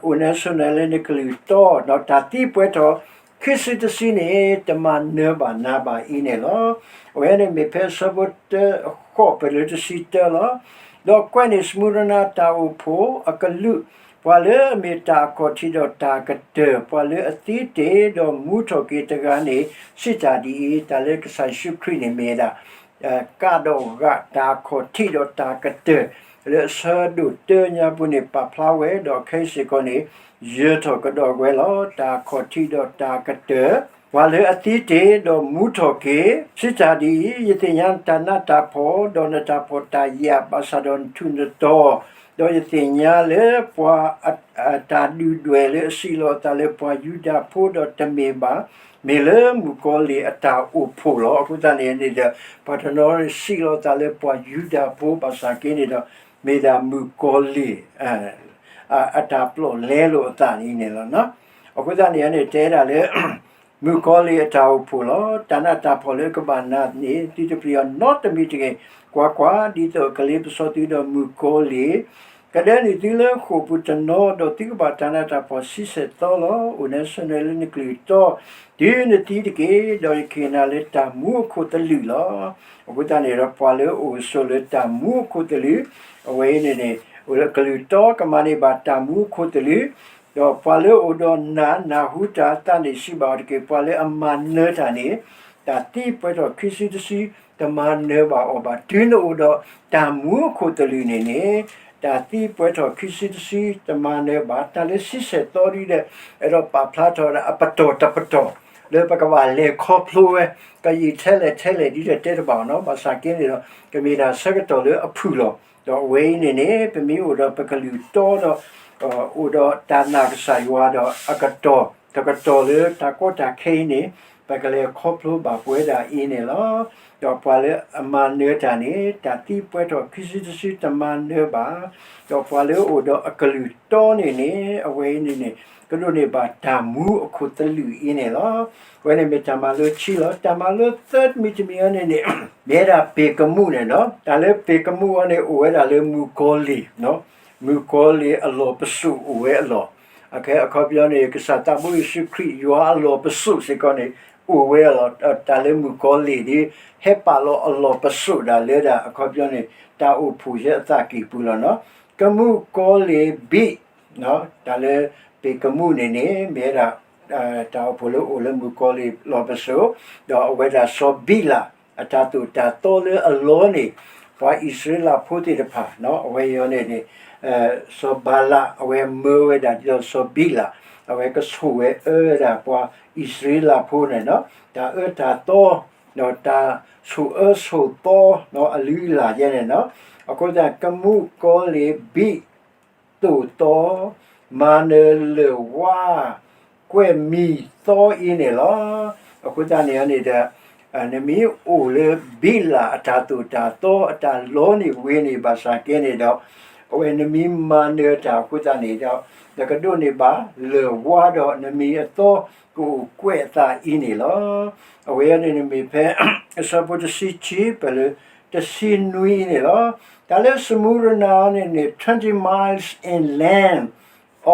အိၣ်နဲဆိးနဲလၢနကလုၢ်တီ, ဒီးတၢ်သံပှဲၤထီၣ် ခံစုတစုန့ၣ် တမၤနၢၤဘၣ်နၤဘၣ်အံၤန့ၣ်လီၤ. အဝဲန့ၣ်မ့ၢ်ဖဲအဆၢဖိတၢအဃိး ပလၢတဆံတၢလီၤ. ဒီးကွဲးန့ၢ်စမူရနၤတၢ်အိၣ်ဖှိၣ်အကလုာ် ပှၤလၢအမ့ၢ်တၢ်အခီၣ်ထံးဒီးတၢ်ကတၢၢ်, ပှၤလၢအသ့တ့ၢ်ဒီးမူထီၣ်က့ၤတဂၤန့ၣ် စံးတၢ်ဒ်အံၤ, တၢ်လၢကစၢ်ယ့ၣ်ၡူးခရံာ်န့ၣ်မ့ၢ်ဝဲဒၣ် ကးဒီးဂၤတၢ်အခီၣ်ထံးဒီးတၢ်ကတၢၢ် လၢအဆၢဒိၣ်တၢညါပူၤန့ၣ် ပာ်ဖျါဝဲ, ဒီးခဲအံၤစ့ၢ်ကီးန့ၣ် ယၢၤထီၣ်ကဒီးဝဲလီၤ. တၢ်အခီၣ်ထံးဒီးတၢ်ကတၢၢ်, ပှၤလၢအသ့တ့ၢ်ဒီးမူထီၣ်က့ၤ, စံးတၢ်ဒ်အံၤ, ယသ့ၣ်ညါနတၢ်နးတၢ်ဖှီၣ်, ဒီးနတၢ်ဖှီၣ်တၢ်ယာ်, ဘၣ်ဆၣ်ဒီးနထူးနတီၤ, ဒီးယသ့ၣ်ညါလၢပှၤ တၢ်ဒုၣ်ဒွဲၣ်လၢအစံးလီၤအသးလၢပှၤယူဒၤဖိဒီးတမ့ၢ်ဘၣ်, မ့ၢ်လၢမုၣ်ကီၤလံၢ်အတၢ်အိၣ်ဖှိၣ်လီၤ. အဃိသတးန့ၣ်န့ၣ်ဒီး ပှၤတနီၤစံးလီၤအသးလၢပှၤယူဒၤဖိဘၣ်ဆၣ်က့န့ၣ်ဒီး မ့ၢ်ဒၣ်မုၣ်ကီၤလံၢ် အတၢ်ပျီၣ်လဲလိာ်အသးအံၤန့ၣ်လီၤ. အဃိသတးန့ၣ်န့ၣ် တဲဒၣ်လၢ မုၣ်ကီၤလံၢ်အတၢ်အိၣ်ဖှိၣ်လီၤ. တၢ်နးတၢ်ဖှီၣ်လၢကဘၣ်နၤန့ၣ် သုတပျံၤအီၤနီတမံၤတဂ့ၤ. ကွၢ်ကွၢ်, ဒ်သိးအကလ့ပစီသုဒီးမုၣ်ကီၤလံၢ် ကဒၢနုာ်သုလၢဃိာ်ပူၤတနီၤ, ဒီးသုကဘၣ်တၢ်နးတၢ်ဖှီၣ်ဆံဆဲၣ်သီလီၤ. အိၣ်နၢ်ဆၢနၢၤလၢနကလုၢ်တီ တုၤနသံတက့ၢ်, ဒီးယကဟ့ၣ်နၤလၢတၢ်မူအခိၣ်သလုးလီၤ. အဃိသတးန့ၣ်ဒီး ပှၤလၢအအိၣ်ဆိးလၢတၢ်မူအခိၣ်သလုး, အဝဲအံၤန့ၣ်န့ၣ် အိၣ်လၢကလုၢ်တီကမၤန့ၢ်ဘၣ်တၢ်မူအခိၣ်သလုး, ဒီးပှၤလၢအအိၣ်ဒီးနၢ်နၢ်ဟူတၢ်သးန့ၣ်စံးဘၣ်အီၤတက့ၢ်. ပှၤလၢအမၤနၢၤတၢ်န့ၣ် တၢ်သံပှဲၤထီၣ်ခံစုတစု တမၤနၢၤဘၣ်အီၤဘၣ်. တုၤနအိၣ်ဒီးတၢ်မူအခိၣ်သလုးန့ၣ်န့ၣ် တၢ်သံပှဲၤထီၣ်ခံစုတစု တမၤနၢၤဘၣ်. တၢ်လၢဆံဆဲၣ်သီဒ်ဒီး အဲၣ်ဒိးပာ်ဖျါထီၣ်ဝဲဒၣ်အပတီၢ်တပတီၢ် လၢပကဘၣ်လဲၤခီဖျိဝဲ ကယံာ်ထဲလဲၣ်ထဲလဲၣ်ဒ်ဒီးတဲတဘၣ်အီၤနီၤ. ဘၣ်ဆၣ်က့န့ၣ်ဒီး ကမ့ၢ်ဒၣ်ဆၢကတီၢ်လၢအဖုၣ်လီၤ. ဒီးအဝဲအံၤန့ၣ်န့ၣ် ပမ့ၢ်အိၣ်ဒီးပကလုၢ်တီဒီး အိၣ်ဒီးတၢ်နာ်ကစၢ်ယွၤဒီးအကတီၢ် တကတီၢ်လၢတၢ်ကီတၢ်ခဲအံၤန့ၣ် ပကလဲၤခီဖျိဘၣ်ပဝဲဒၣ်အံၤန့ၣ်လီၤ. ဒီးပှၤလၢအမၤနၢၤတၢ်န့ၣ် တၢ်သံပှဲၤထီၣ်ခံစုတစုတမၤနၢၤဘၣ်. ဒီးပှၤလၢအအိၣ်ဒီးအကလုၢ်တီန့ၣ်န့ၣ် အဝဲအံၤန့ၣ်န့ၣ် ကဒိးန့ၢ်ဘၣ်တၢ်မူအခိၣ်သလုးအံၤန့ၣ်လီၤ. အဝဲန့ၣ်မ့ၢ်တၢ်မၤလိခံလီၤ. တၢ်မၤလိသၢတမံၤတမံၤအံၤန့ၣ်န့ၣ် မ့ၢ်ဝဲဒၣ်ပ့ၤကမူၣ်န့ၣ်လီၤ. တၢ်လၢပ့ၤကမူၣ်အံၤန့ၣ် အိၣ်ဝဲဒၣ်လၢမုၣ်ကီၤလံၢ် မုၣ်ကီၤလံၢ်အလီၢ်ပစိာ်အိၣ်ဝဲအလီၢ်. အခီပညီန့ၣ် ကစၢ်သးဘိယ့ၣ်ၡူးခရံာ် ယွၤအလီၢ်ပစိာ်စ့ၢ်ကီးန့ၣ် အိၣ်ဝဲအလီၢ်. တၢ်လၢမုၣ်ကီၤလံၢ်ဒ် ဟဲပာ်လီၤအလီၢ်ပစိာ်ဒၣ်လၢဒၣ် အခီပညီန့ၣ် တၢ်အိၣ်ဖှိၣ်ယဲအသးကံၢ်ပူၤလီၤနီၤ. ကမူၣ်ကီၤလံၢ်ဘံၣ် တၢ်လၢပ့ၤကမူၣ်န့ၣ်န့ၣ် မ့ၢ်ဝဲဒၣ် တၢ်အိၣ်ဖှိၣ်လၢအိၣ်လၢမုၣ်ကီၤလံၢ်လီၢ်ပစိာ်, ဒီးအဝဲဒၣ်စီၤဘံလး အတၢ်သိၣ်တၢ်သီလၢအလီၢ်န့ၣ် ပှၤအံၣ်စရ့လးဖိသ့ၣ်တဖၣ် အဝဲအံၤန့ၣ်န့ၣ် စီၤဘၤလး အဝဲမၢဝဲဒၣ်ဒ်သိးစီၤဘံလး အဝဲကဆိၣ်ဝဲအၢဝဲဒၣ်ပှၤအံၣ်စရ့လးဖိန့ၣ်နီၤ, တၢ်အၢတၢ်သီ ဒီးတၢ်ဆိၣ်အၢဆိၣ်သီ အလုၢ်အလၢ်ယဲန့ၣ်နီၤ. အဃိသတး ကမူၣ်ကီၤလံၢ်ဘံၣ် သိၣ်သီ မၤနၢၤလၢၢ်ဝါ ကွဲၢ်မံၤသီအံၤန့ၣ်လီၤ. အဃိသတးန့ၣ်န့ၣ်ဒီး နမ့ၢ်အိၣ်လၢဘံလးအတၢ်သိၣ်တၢ်သီ အတၢ်လီန့ၢ်ဝ့ၤန့ၣ်ဘၣ်ဆၣ်က့န့ၣ်ဒီး အဝဲနမ့ၢ်မၤနၢၤတၢ်အဃိသတးန့ၣ်ဒီး နကဒိးန့ၢ်ဘၣ်လၢၢ်ဝါဒီး နမ့ၢ်အသီကအိၣ်ကွဲးအသးအံၤန့ၣ်လီၤ. အဝဲအံၤန့ၣ်န့ၣ်မ့ၢ်ဖဲ အဆၢဖိတဆံခံ ပၢၢ်လၢတဆံနွံန့ၣ်လီၤ. တၢ်လၢ Smyrna န့ၣ်န့ၣ် twenty miles inland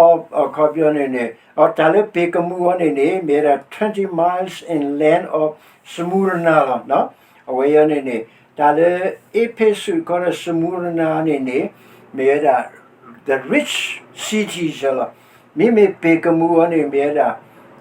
of အခီပညီန့ၣ်န့ၣ် တၢ်လၢပ့ၤကမူၣ်အံၤန့ၣ်န့ၣ် မ့ၢ်ဝဲဒၣ် twenty miles inland of Smyrna လီၤ. အဝဲအံၤန့ၣ်န့ၣ် တၢ်လၢအ့းဖ့းစူး ကီးဒီး Smyrna န့ၣ်န့ၣ် မ့ၢ်ဝဲဒၣ် the rich city လီၤ. မ့မ့ၢ်ပ့ၤကမူၣ်အံၤန့ၣ် မ့ၢ်ဝဲဒၣ်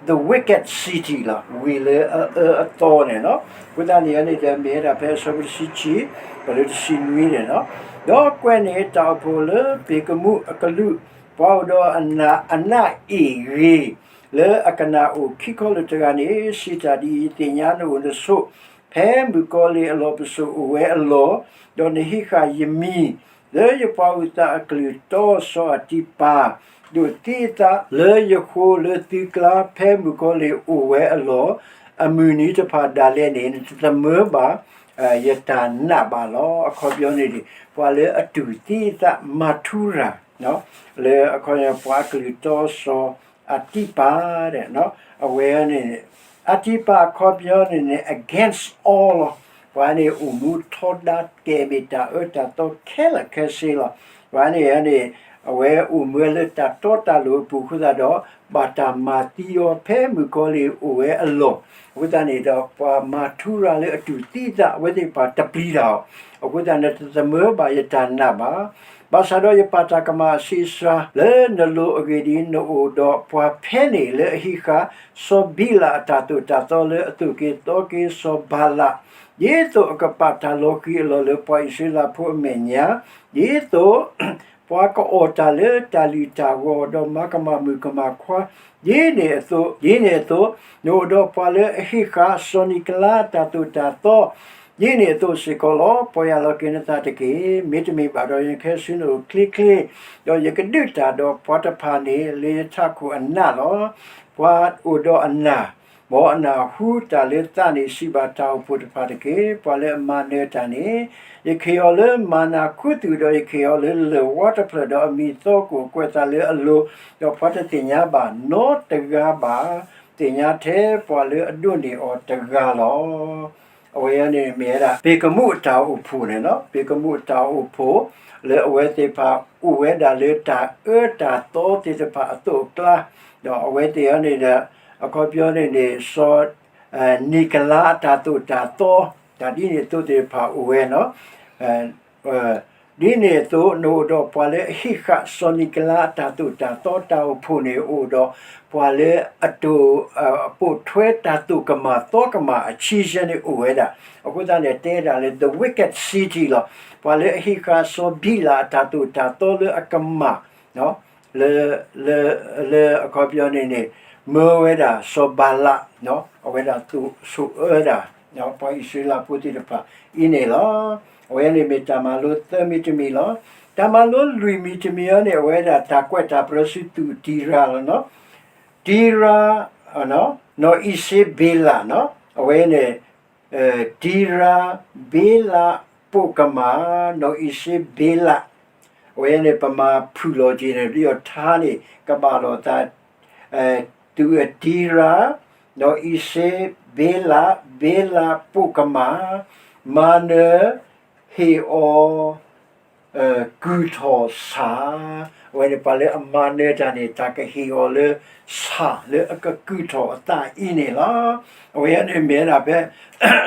the wicked city လီၤ. ဝ့ၢ်လၢအအၢအသီန့ၣ်လီၤ. အဃိသတးန့ၣ်န့ၣ်ဒီး မ့ၢ်ဝဲဒၣ်ဖဲအဆၢဖိတဆံခံ ပၢၢ်လၢတဆံနွံန့ၣ်လီၤ. ဒီးကွဲးန့ၣ် တၢ်အိၣ်ဖှိၣ်လၢပ့ၤကမူၣ်အကလုာ် ပှၤအိၣ်ဒီးအနၢ်အ့ၣ်ဂ့ၤ လၢအကနၣ်အိၣ်ခံခီလၢာ်တဂၤန့ၣ် စံးတၢ်ဒ်အံၤ, သ့ၣ်ညါနအိၣ်နဆိး ဖဲမုၣ်ကီၤလံၢ်အလီၢ်ပစိာ်အိၣ်ဝဲအလီၢ်, ဒီးနဟံးဃာ်ယမံၤ လၢယပှၤအုၣ်သးအကလုၢ်တီစီၤအတံပၤ, ဒိးသံအသးလၢယဃိလၢသုကျါဖဲမုၣ်ကီၤလံၢ်အိၣ်ဝဲအလီၢ်, အမုၢ်နံၤတဖၣ်ဒၣ်လဲာ်န့ၣ် နတသမၢဘၣ်ယတၢ်နာ်ဘၣ်လီၤ. အခီပညီန့ၣ်န့ၣ် ပှၤလၢအတူၢ်သံအသး martyr လၢအခီပညီ ပှၤကလုၢ်တီစီၤအတံပၤ အဝဲန့ၣ် အတံပၤအခီပညီန့ၣ်န့ၣ် against all လီၤ. ပှၤန့ၣ် အိၣ်မူထီဒါကဲၤမ့ၢ်တၢ်အၢတၢ်သီခဲလၢာ်ခဲဆ့လီၤ. ပှၤန့ၣ်န့ၣ် အဝဲအိၣ်မူဝဲလၢတၢ်တီတၢ်လိၤအပူၤအဃိသတးဒီး ဘၣ်တၢ်မၤသံအီၤဖဲမုၣ်ကီၤလံၢ်အိၣ်ဝဲအလီၢ်, အဃိသတးန့ၣ်ဒီး ပှၤမၤထူရၤလၢအတူၢ်သံသး အဝဲသ့ၣ်တဖၣ်တပျံၤတၢ်အီၤ, အဃိသတးန့ၣ် တသမၢဘၣ်ယတၢ်နာ်ဘၣ်. ဘၣ်ဆၣ်ဒီးယပာ်တၢ်ကမၣ်အဆံးအစှၤလၢနလိၤအဂ့ၢ်ဒ်အံၤ, နအိၣ်ဒီးပှၤဖဲန့ၣ်လၢအဟံးဃာ် စီၤဘံလးအတၢ်သိၣ်တၢ်သီလၢအသိၣ်က့ၤသီက့ၤစီၤဘၤလး, ဒ်သိးအကပာ်တၢ်လီၤဃံၤအလီၢ်လၢပှၤအံၣ်စရ့လးဖိအမဲာ်ညါ, ဒ်သိး ပှၤကအီၣ်တၢ်လၢတၢ်လံၣ်တၢ်ဂီၤ, ဒီးမၤကမၣ်မုၣ်ကမၣ်ခွါ, ဒ်န့ၣ်အသိး, ဒ်န့ၣ်အသိး, နအိၣ်ဒီးပှၤလၢအဟံးဃာ်စီၤနံၤကလါအတၢ်သိၣ်တၢ်သီ, ဒ်န့ၣ်အသိးစ့ၢ်ကီးလီၤ. ပီၢ်ယၢ်လီၤက့ၤနသးတက့ၢ်. မ့တမ့ၢ်ဘၣ်ဒီး ယနကဟဲဆူနအိၣ်ချ့ချ့, ဒီးယကဒုးတၢ်ဒီးပှၤတဖၣ်န့ၣ် လၢယထးခိၣ်အနးလီၤ. ပှၤအိၣ်ဒီးအနၢ် မ်အနၢ်ဟူတၢ်လၢသးန့ၣ် စံးဘၣ်တၢ်အိၣ်ဖှိၣ်တဖၣ်တက့ၢ်. ပှၤလၢအမၤနၢၤတၢ်န့ၣ် ယခ့ၢ်အီၤလၢမၤနၤခူသူၣ်, ဒီးယခ့ၢ်အီၤလၢလၢၢ်ဝါတဖျၢၣ်, ဒီးအမံၤသီကအိၣ်ကွဲးသးလၢအလိၤ, ဒီးပှၤတသ့ၣ်ညါဘၣ်နီတဂၤဘၣ်, သ့ၣ်ညါထဲပှၤလၢအဒိးန့ၢ်အီၤတဂၤလီၤ. အဝဲန့ၣ်မ့ၢ်ဝဲဒၣ် ပ့ၤကမူၣ်အတၢ်အိၣ်ဖှိၣ်န့ၣ်လီၤ. ပ့ၤကမူၣ်အတၢ်အိၣ်ဖှိၣ် လၢအဝဲသ့ၣ်တဖၣ်အိၣ်ဝဲဒၣ်လၢတၢ်အၢတၢ်သီသ့ၣ်တဖၣ်အသိးအကျါ, ဒီးအဝဲသ့ၣ်အံၤန့ၣ်ဒီး အခီပညီန့ၣ်န့ၣ် စီၤ နံၤကလါအတၢ်သိၣ်တၢ်သီ, တၢ်ဒ်န့ၣ်အသိးသ့ၣ်တဖၣ်အိၣ်ဝဲလီၤ. ဒ်န့ၣ်အသိး နအိၣ်ဒီးပှၤလၢအဟံးဃာ်စီၤနံၤကလါအတၢ်သိၣ်တၢ်သီတၢ်အိၣ်ဖှိၣ်န့ၣ် အိၣ်ဒီးပှၤလၢအတိၢ် ပိာ်ထွဲတၢ်သိၣ်ကမၣ်သီကမၣ်အဆံဆဲန့ၣ်အိၣ်ဝဲဒၣ်. အဃိသတးန့ၣ် တဲဒၣ်လၢ the wicked city လီၤ. ပှၤလၢအဟံးဃာ်စီၤဘံလးအတၢ်သိၣ်တၢ်သီလၢအကမၣ် လၢ လၢ လၢအခီပညီန့ၣ်န့ၣ် မၢဝဲဒၣ်စီၤဘၤလး, အဝဲဒၣ်သိၣ်ဆိၣ်အၢဒၣ် ပှၤအံၣ်စရ့လးဖိသ့ၣ်တဖၣ်အံၤန့ၣ်လီၤ. အဝဲန့ၣ်မ့ၢ်တၢ်မၤလိသၢမံၤတမံၤလီၤ. တၢ်မၤလိလွံၢ်မံၤတမံၤအံၤန့ၣ် အဝဲဒၣ်တၢ်ကွဲးတၢ်ပြၢဆူသူၣ်တံရၤလီၤ. တံရၤ နီၢ်အံၤစ့ဘ့လး, အဝဲန့ၣ် တံရၤ ဘ့လး ပိာ်ကမၣ်, နီၢ်အံၤစ့ဘ့လး, အဝဲန့ၣ် ပမၤဖုၣ်လီၤက့ၤန့ၣ် ဒ်အီၤထါန့ၣ် ကဘၣ်လီၤသး သူၣ်အတံရၤ နီၢ်အံၤစ့ဘ့လး ဘ့လးပိာ်ကမၣ် မၤနၢၤ ဟ့ၣ်အီၤ ကုၢ်ထီၣ်ဆၣ်, အဝဲန့ၣ်ပှၤလၢအမၤနၢၤတၢ်န့ၣ် တၢ်ကဟ့ၣ်အီၤလၢဆၣ်လၢအကကုၢ်ထီၣ်အသးအံၤန့ၣ်လီၤ. အဝဲန့ၣ်မ့ၢ်ဝဲဒၣ်ဖဲ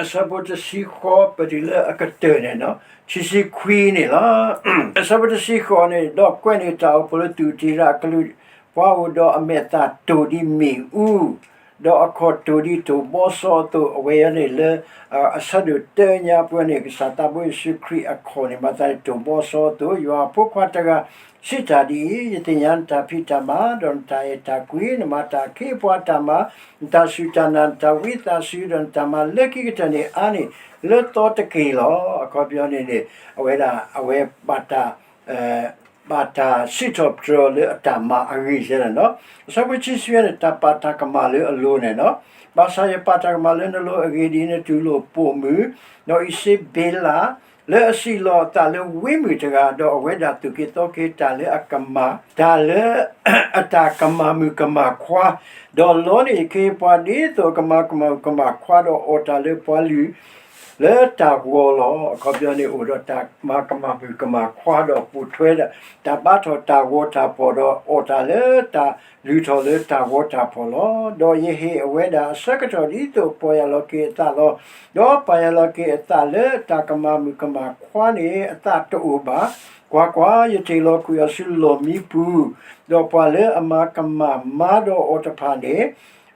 အဆၢဖိတဆံဃိး ပတုၤလၢအကတၢၢ်န့ၣ် ခံဆံခွံန့ၣ်လီၤ. အဆၢဖိတဆံဃိးန့ၣ် ဒီးကွဲးန့ၢ်တၢ်အိၣ်ဖှိၣ်လၢသူၣ်တံရၤအကလုၢ်, ပှၤအိၣ်ဒီးအမဲာ်သၣ်တိၢ်ဒ်မ့ၣ်အူ ဒီးအခီၣ်တိၢ်ဒ်တိၢ်ဘီစီအသိး, အဝဲအံၤန့ၣ်လၢ အဆၢဒိၣ်တၢညါပှဲၤန့ၣ် ကစၢ်သးဘိယ့ၣ်ၡူးခရံာ်အခီၣ်န့ၣ် မၤသးဒ်တိၢ်ဘီစီအသိး, ယွၤအဖိခွါတဂၤ စံးတၢ်ဒ်အံၤ, ယသ့ၣ်ညါနတၢ်ဖံးတၢ်မၤ, ဒီးနတၢ်အဲၣ်တၢ်ကွံ, နမၤတၢ်အခ့အပှၤတၢ်မၤ, နတၢ်စူၢ်တၢ်နာ်, နတၢ်ဝံသးစူၤ, ဒီးနတၢ်မၤလၢခံကတၢၢ်န့ၣ် အါန့ၢ်လၢသီတက့ၢ်လီၤ. အခီပညီန့ၣ်န့ၣ် အဝဲဒၣ် အဝဲဘၣ်တၢ် ဘၣ်တၢ်စံးထီၣ်ပတြၢၤလၢအတၢ်မၤအဂ့ၢ်ယဲန့ၣ်လီၤ. အဆၢဖိခံဆံယဲၢ်န့ၣ် တၢ်ပာ်တၢ်ကမၣ်လၢအလိၤန့ၣ်လီၤ. ဘၣ်ဆၣ်ယပာ်တၢ်ကမၣ်လၢနလိၤအဂ့ၢ်ဒ်အံၤ, နတူၢ်လိာ်ပိာ်မုၣ် နီၢ်အံၤစ့ဘ့လး လၢအစံၣ်လီၤအသးလၢဝံမုၣ်တဂၤ, ဒီးအဝဲဒၣ်သူၣ်က့သီက့တၢ်လၢအကမၣ်, တၢ်လၢ အတၢ်ကမၤမုၣ်ကမၣ်ခွါ, ဒီးလီန့ၢ်အခ့အပှၤဒ်သိးအကမၤကမၣ်မုၣ်ကမၣ်ခွါ, ဒီးအီၣ်တၢ်လၢပှၤလုၢ် လၢတၢ်ဂီၤလီၤ. အခီပညီန့ၣ် အိၣ်ဒီးတၢ်မၤကမၣ်မုၣ်ကမၣ်ခွါ, ဒီးပိာ်ထွဲဒၣ် တၢ်ဘါထီၣ်တၢ်ဂီၤတၢ်ဖီၣ်, ဒီးအီၣ်တၢ်လၢတၢ်လုၢ်ထီၣ်လၢတၢ်ဂီၤတၢ်ဖီၣ်လီၤ. ဒီးယဟ့ၣ်အဝဲဒၣ်အဆၢကတီၢ်ဒ်သိးပီၢ်ယၢ်လီၤက့ၤအသးလီၤ. ဒီးပီၢ်ယၢ်လီၤက့ၤအသးလၢတၢ်ကမၤမုၣ်ကမၣ်ခွါန့ၣ် အသးတအိၣ်ဘၣ်. ကွၢ်ကွၢ်, ယတ့ၢ်လီၤကွံာ်အီၤဆူလီၢ်မံပူၤ, ဒီးပှၤလၢအမၤကမၣ်မါဒီးအီၤတဖၣ်န့ၣ်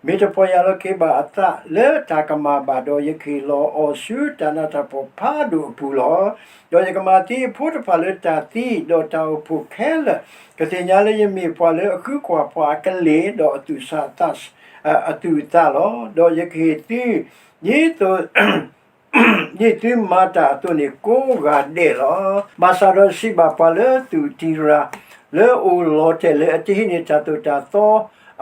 မ့ၢ်တပီၢ်ယၢ်လီၤက့ၤဘၣ်အသးလၢတၢ်ကမၣ်ဘၣ်ဒီး, ယကဟ့ၣ်လီၤအီၤဆူတၢ်နးတၢ်ဖှီၣ်ဖးဒိၣ်အပူၤလီၤ. ဒီးယကမၤသံအဖိတဖၣ်လၢတၢ်သံ, ဒီးတၢ်အိၣ်ဖှိၣ်ခဲလၢာ် ကသ့ၣ်ညါလၢယမ့ၢ်ပှၤလၢအဃုကွၢ်ပှၤအကလ့ၢ်, ဒီးအသူၣ်ဆးသး အသူၣ်အသးလီၤ. ဒီးယကဟ့ၣ်သု ဒ်သိး ဒ်သုမၤတၢ်အသိးန့ၣ်ကိးဂၤဒဲးလီၤ. ဘၣ်ဆၣ်ဒီးစံးဘၣ်ပှၤလၢသူၣ်တံရၤ လၢအအိၣ်လီၤတဲာ်လၢအတဟံးန့ၢ်တၢ်သိၣ်တၢ်သီ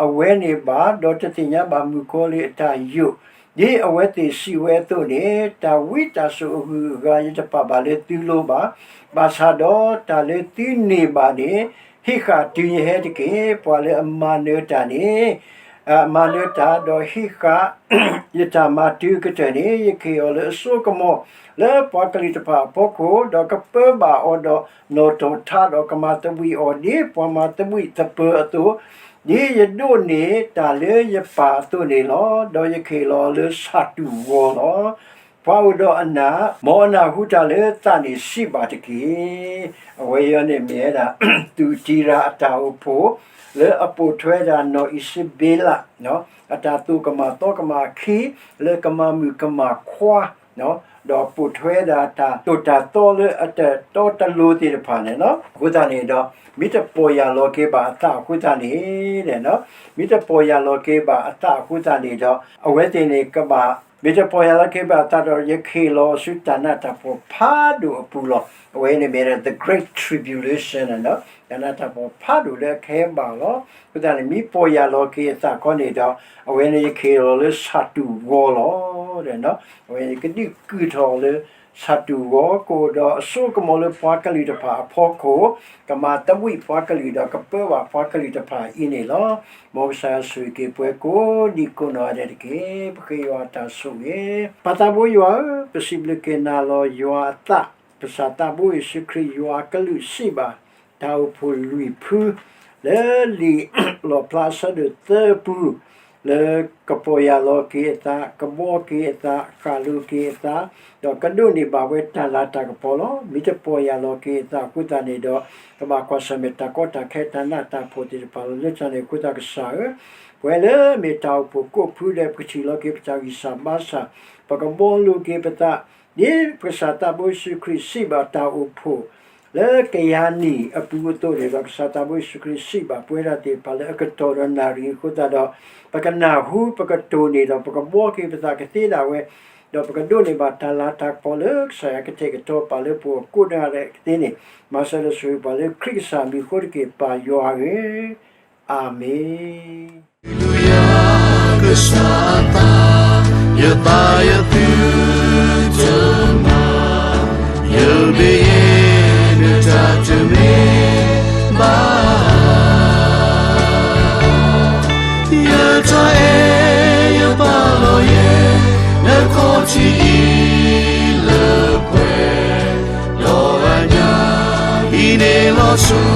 အဝဲန့ၣ်ဘၣ်, ဒီးတသ့ၣ်ညါဘၣ်မုၣ်ကီၤလံၢ်အတၢ်ယိာ်, ဒ်အဝဲသ့ၣ်စံးဝဲအသိးန့ၣ်, တၢ်ဝံတၢ်စိာ်အဂုၤအဂၤယတပာ်ဘၣ်လၢသုလိၤဘၣ်. ဘၣ်ဆၣ်ဒီးတၢ်လၢသုန့ၢ်ဘၣ်န့ၣ် ဟံးဃာ်တုၤယဟဲတက့ၢ်. ပှၤလၢအမၤနၢၤတၢ်န့ၣ် မၤနၢၤတၢ်ဒီးဟံးဃာ် ယတၢ်မၤတုၤအကတၢၢ်န့ၣ်, ယကဟ့ၣ်အီၤလၢအစိကမီၤလၢပှၤကလုာ်တဖၣ်အဖီခိၣ်, ဒီးကပၢဘၣ်အီၤဒီးနီၣ်ထီၣ်ထါ, ဒီးကမၤသဘှံးအီၤဒ်ပှၤမၤသဘှံးသပၢၤအသိး, ဒ်ယဒိးန့ၢ်တၢ်လၢယပၢ်အသိးန့ၣ်လီၤ. ဒီးယကဟ့ၣ်လီၤအီၤလၢဆၣ်တူၢ်ဂီၤလီၤ. ပှၤအိၣ်ဒီးအနၢ်, မ်အနၢ်ဟူတၢ်လၢသးန့ၣ်စံးဘၣ်တက့ၢ်. အဝဲအံၤန့ၣ်မ့ၢ်ဝဲဒၣ် သူၣ်တံရၤအတၢ်အိၣ်ဖှိၣ် လၢအပိာ်ထွဲဒၣ်နီၢ်အံးစဘ့လး အတၢ်သိၣ်ကမၣ်သီကမၣ်အခံ လၢကမၤမုၣ်ကမၣ်ခွါ, ဒီးပိာ်ထွဲဒၣ်တၢ်သိၣ်တၢ်သီလၢအတတီတလိၤသ့ၣ်တဖၣ်န့ၣ်လီၤ. အဃိသတးန့ၣ်ဒီး မ့ၢ်တပီၢ်ယၢ်လီၤက့ၤဘၣ်အသးအဃိသတးန့ၣ်, မ့ၢ်တပီၢ်ယၢ်လီၤက့ၤဘၣ်အသးအဃိသတးန့ၣ်ဒီး အဝဲသ့ၣ်န့ၣ်ကဘၣ်, မ့ၢ်တပီၢ်ယၢ်လီၤက့ၤဘၣ်အသးဒီး ယကဟ့ၣ်လီၤဆူတၢ်နးတၢ်ဖှီၣ်ဖးဒိၣ်အပူၤလီၤ. အဝဲန့ၣ်မ့ၢ်ဝဲဒၣ် the great tribulation န့ၣ်လီၤ. တၢ်နးတၢ်ဖှီၣ်ဖးဒိၣ်လၢအကဟဲဘၣ်လီၤ. အဃိသတးန့ၣ် မ့ၢ်ပီၢ်ယၢ်လီၤက့ၤအသးခီန့ၣ်ဒီး အဝဲန့ၣ်ယကဟ့ၣ်လီၤလၢဆၣ်တူၢ်ဂီၤလီၤ. အဝဲန့ၣ်ကဒုးကုၢ်ထီၣ်လၢဆၣ်တူၢ်ဂီၤ, ကအိၣ်ဒီးအစိကမီၤလၢပှၤကလုာ်တဖၣ်အဖီခိၣ်, ကမၤသဘှံးပှၤကလုာ်ဒီးကပၢဘၣ်ပှၤကလုာ်တဖၣ်အံၤန့ၣ်လီၤ. မ်ကစၢ်ယွၤဆိၣ်ဂ့ၤက့ၤပှၤကိးဒံကိးနီၢ်ဂၤဒဲးတက့ၢ်. ပဃ့ယွၤအတၢ်ဆိၣ်ဂ့ၤ. ပၢ်သးဘိယွၤဧၢ, ပစံးဘျုးက့ၤနၤလီၤ. ယွၤအသး, ပကစၢ်သးဘိယ့ၣ်ၡူးခရံာ်ယွၤအကလုၢ်စံးဘၣ် တၢ်အိၣ်ဖှိၣ်လွံၢ်ဖု လၢလံာ်လီၣ်ဖျါအဆၢဒိၣ်သၢအပူၤ, လၢကပီၢ်ယၢ်လီၤက့ၤအသး, ကဘှီက့ၤအသး, ဃၣ်လိၤက့ၤအသး, ဒီးကဒိးန့ၢ်ဘၣ်ဝဲတၢ်လၤတၢ်ကပီၤလီၤ. မ့ၢ်တပီၢ်ယၢ်လီၤက့ၤအသးအဃိသတးန့ၣ်ဒီး ကဘၣ်ကွၢ်ဆၢၣ်မဲာ်တၢ်ကီတၢ်ခဲတၢ်နးတၢ်ဖှီၣ်သ့ၣ်တဖၣ်လီၤ. လၢတၢ်န့ၣ်အဃိသတးကစၢ်ဧၢ, ပဝဲလၢမ့ၢ်တၢ်အိၣ်ဖှိၣ်ကိးဖုဒီး ပကထံၣ်လီၤက့ၤပတၢ်ဂံၢ်စၢ်ဘါစၢ်, ပကဘှီလိၤက့ၤပသး, ဒ်ပကစၢ်သးဘိယ့ၣ်ၡူးခရံာ်စံးဘၣ်တၢ်အိၣ်ဖှိၣ် လၢကယၤနံၣ်အပူၤအသိးန့ၣ်ဒီး ကစၢ်သးဘိယ့ၣ်ၡူးခရံာ်စံးဘၣ်ပဝဲဒၣ်သ့ၣ်တဖၣ်လၢအကတီၢ်ဒီးနၣ်ရံၣ်အဃိသတးဒီး ပကနၢ်ဟူ ပကတိၢ်န့ၢ်ဒီး ပကဘှီက့ၤပသးကသ့ဒၣ်ဝဲ, ဒီးပကဒိးန့ၢ်ဘၣ်တၢ်လၤတၢ်ကပီၤလၢကစၢ်ယွၤကတဲာ်ကတီၤပာ်လၢပှၤကိးဂၤဒဲးကသ့န့ၣ်, မၤစၢၤဒီးဆိၣ်ဂ့ၤပှၤလၢခရံာ်ကစၢ်မံၤအဃိတက့ၢ် ပၢ်ယွၤဧၢ, အၤမ့ၣ်. Hallelujah, ကစၢ်အသး, ယသးယသုတမၤ, ယမ့ၢ်ယဲ နတၢ်တမ့ၢ်ဘၣ်. ယတၢ်အဲၣ်ယပာ်လီၤယဲ နခီၣ်ထံးအံၤလၢပှဲၤ, ဒီးအညါ ဟံးန့ၢ်လီၤဆူ